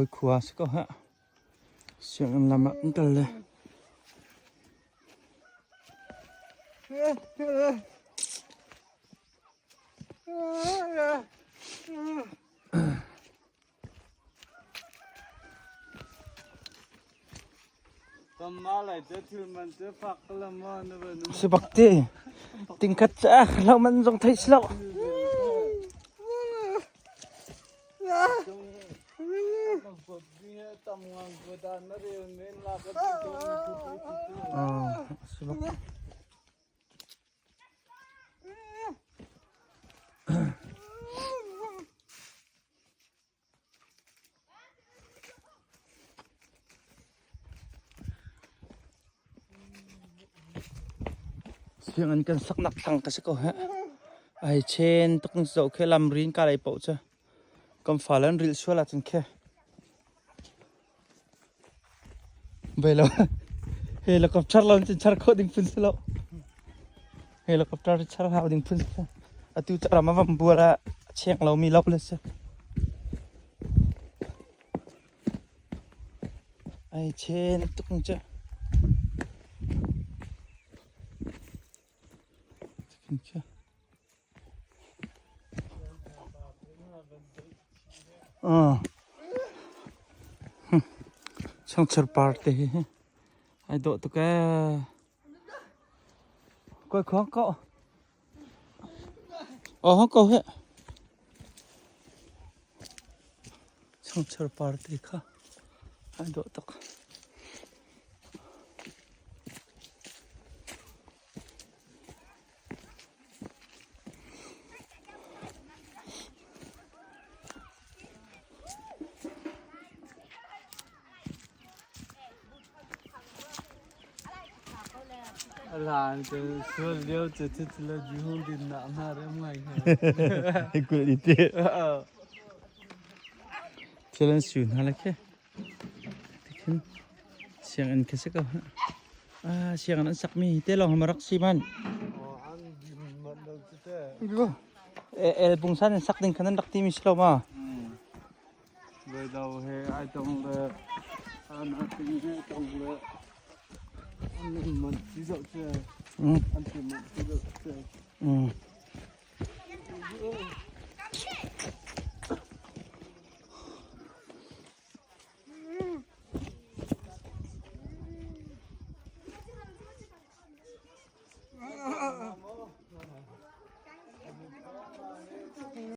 Khua si ko hah. Sianginn lam ah kan kal le. Si bak te. Tingkhat ca lo man zong thei si lo. Si bak. Sianginn kan saknak thlang ka si ko heh. Ai chen tuk in zoh khi lamri in ka lei paoh cu. Kan fale an rilh sual ahcun khi. Bai lo. Helicopter lo in char khawh ding phun si lo. Helicopter char hau ding phun si. Atu cu ram a vam bual ah a cheng lomi lo le si. Ai chen tuk ning cu. Changchar par te hi ai dawh tuk ee. Koi khong ko. Oh ko he. Changchar par te kha ai dawh tuk. Hlan cu sual lio cu thil hung din nak hna rem ngai hnga. Kul i te. Thil an su hna le khi. Tikhin sianginn khi si ko. Ah, sianginn an sakmi te lawng hi rak si man. El pungsan in sak ding khan an rak timi si lo ma? Voi do he ai tong le an ting he tong le an man ti zo che an ti man ti zo che.